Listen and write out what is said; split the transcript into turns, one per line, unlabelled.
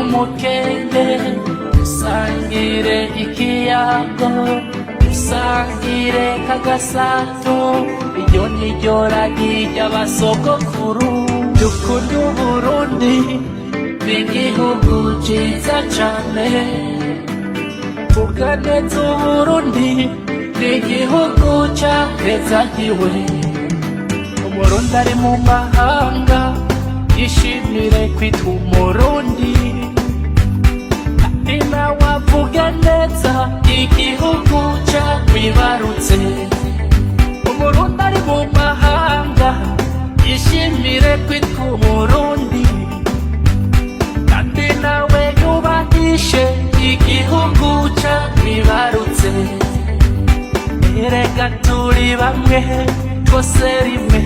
umukenge, dusangire ikiyago, dusangire kagasato, iryo niryo ragi ry'abasogokuru. Dukunde Uburundi, ni igihugu ciza cane. Vuga neza Uburundi, ni igihugu cahezagiwe. Umurundi ari mu mahanga yishimire kwitwa Umurundi, kandi nawe avuga neza igihugu cakwibarutse. Umurundi ari mu mahanga yishimire kwitwa Umurundi, kandi nawe yubahishe igihugu cakwibarutse. Erega turi bamwe twose rimwe.